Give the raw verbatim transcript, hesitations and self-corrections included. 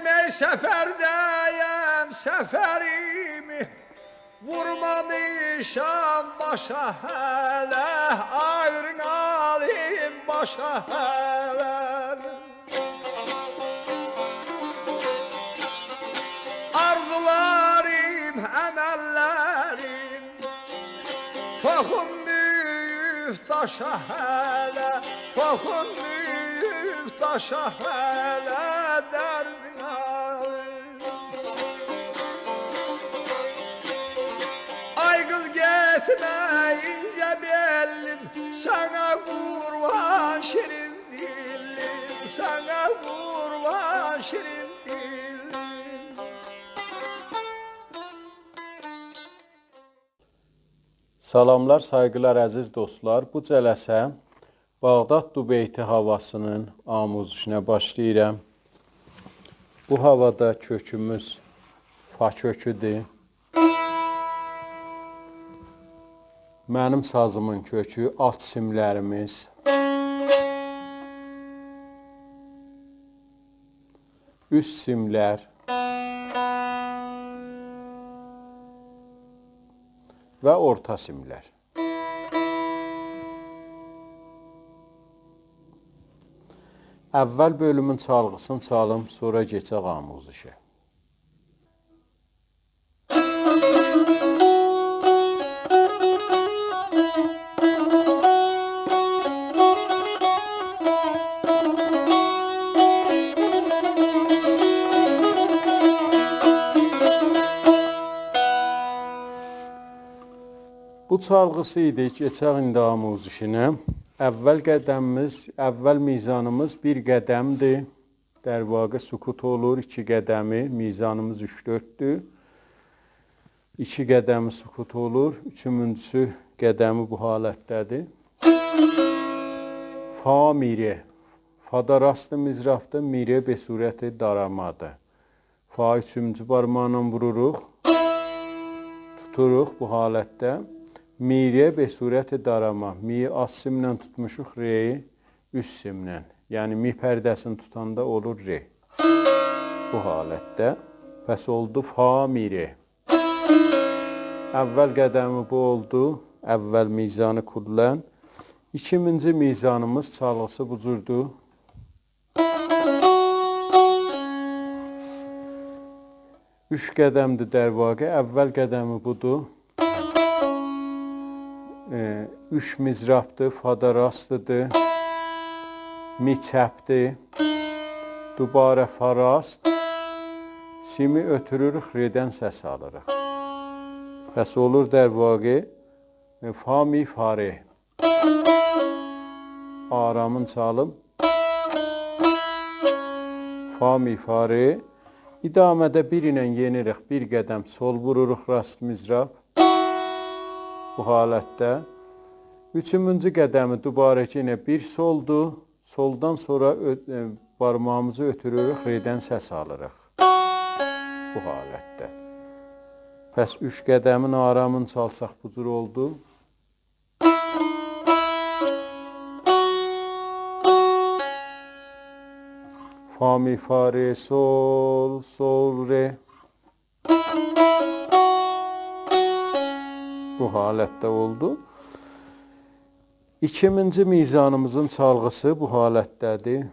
ای سفرده‌یم، سفریمی وورمامیشام باشا هله، آیرین آلیم باشا هله. آرزولاریم، امللریم توخونماییب داشا هله، توخونماییب داشا هله، دردین آلیم. آی قیز، گئتمه اینجه بئللیم، سنه قوربان شیرین دیللیم، سنه قوربان شیرین دیللیم. سلاملار، سایغیلار، عزیز دوستلار. بو جلسه باغداد دوبیتی هاواسینین آموزشینه باشلاییرام. بو هاوادا کؤکوموز فا کؤکودور. منیم سازیمین کؤکو، آلت سیملریمیز. اوست سیملر و اورتا سیملر. اول بؤلومون چالغیسینی چالیم، سونرا کئچک آموزشه. بو چالغیسی ایدی، کئچک ایندی آموزشینه. اول قدمیمیز، اول میزانیمیز بیر قدمدیر. در واقع سکوت اولور، ایکی قدمی، میزانیمیز اوچ دؤرددور. ایکی قدمی سکوت اولور، اوچونجو قدمی بو حالتده‌دیر. فا، می، ر. فا دا راست مضرابدیر، می، ر به صورت دارامادیر. فا اوچونجو بارماقلا ووروروق، توتوروق بو حالتده. می، ر به صورت داراما. می آلت سیمله توتموشوق، ر اوست سیمله. یعنی می پرده‌سینی توتاندا اولور ر. بو حالتده. پس اولدو فا، می، ر. اول قدمی بو اولدو. اول میزانی کلاً. ایکینجی میزانیمیز چالغیسی بو جوردور. اوچ قدمدیر در واقع. اول قدمی بودور. ائ، اوچ مضرابدیر، فا دا راستدیر. می چپدیر. دوباره فا راست. سیمی اؤتوروروک، رئدن سس آلیریق. پس اولور در واقع، ائ، فا، می، فا، ر. آرامین چالیم. فا، می، فا، ر. ادامه‌ده بیر ایله یئنیریک، بیر قدم سول ووروروق راست مضراب. بو حالتده. اوچونجو قدمی دوباره یئنه بیر سولدور. سولدان سونرا اؤ-، ائ، بارماغیمیزی اؤتوروروک، رئدن سس آلیریق. بو حالتده. پس اوچ قدمین آرامین چالساق بو جور اولدو. فا، می، فا، ر، سول، سول، ر. بو حالتده اولدو. ایکینجی میزانیمیزین چالغیسی بو حالتده‌دیر.